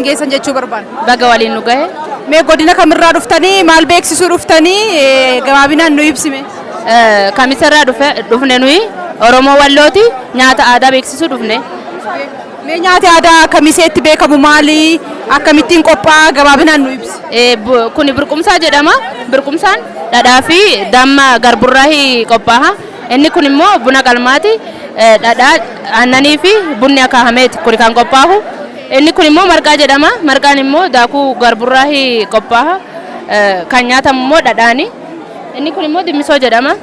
geessan jechuu barbaanna. Baga waliin nu gahe. Mee godina kamirraa dhuftanii maal beeksisuu dhuftanii gabaabinaan nu ibsime. Kamisarraa dhufne nuyi Oromoo Wallooti nyaata aadaa beeksisuu dhufne. Mee nyaati aadaa Kamiseetti beekamu maali? Akkamittiin qophaa'a? Gabaabinaan nu ibsi. Kuni burqumsaa jedhama. Burqumsaan dhadhaa fi damma garburraa qophaa'a. Inni kun immoo buna qalmaati. Dhadhaa, aannanii fi bunni akaahameeti kuni kan qophaahu. Inni kun immoo marqaa jedhama. Marqaan immoo daakuu garburraa qophaa'a. Kan nyaatamu immoo dhadhaani. Inni kun immoo dimmisoo jedhama.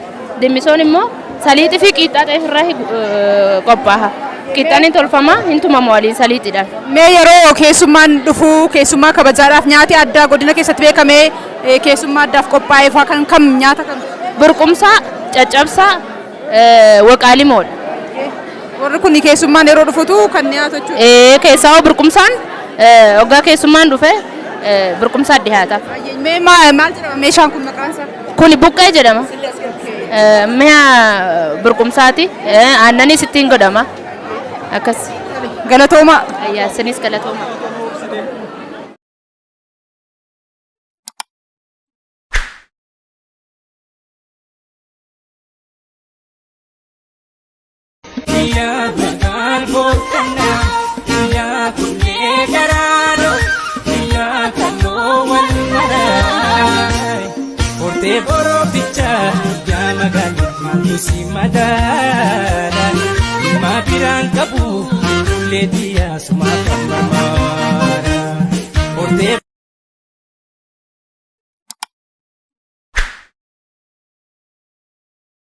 Dimmisoon immoo saliixii fi qiixxaa xeefirraa qophaa'a. Qiixxaan hin tolfama, hin tumama waliin saliixiidhaan. Mee yeroo keessummaan dhufu keessummaa kabajaadhaaf nyaati addaa godina keessatti beekamee keessummaa addaaf qophaa'e fa'aa kan kam nyaata kam? Burqumsaa, caccabsaa, waqaalimoodha. Warri kun keessummaan yeroo dhufutu kan dhiyaatu jechuudha. Keessaa hoo burqumsaan hoggaa keessummaan dhufe burqumsaa dhiyaataaf. Mee maal jedhama meeshaan kun maqaan isaa? Kuni buqqee jedhama. Mi'a burqumsaati. Aannanis ittiin godhama. Akkas. Galatooma. Ayyaa isinis galatooma. Yaa magaan boqqannaa, yaa kullee garaadho, yaa kalloo wal maraa. Hortee borootichaa, yaa magaalli maaltu si madaala. Dhimma biraan qabu, kullee xiyyaa sumaaf kan marmaara. Hortee.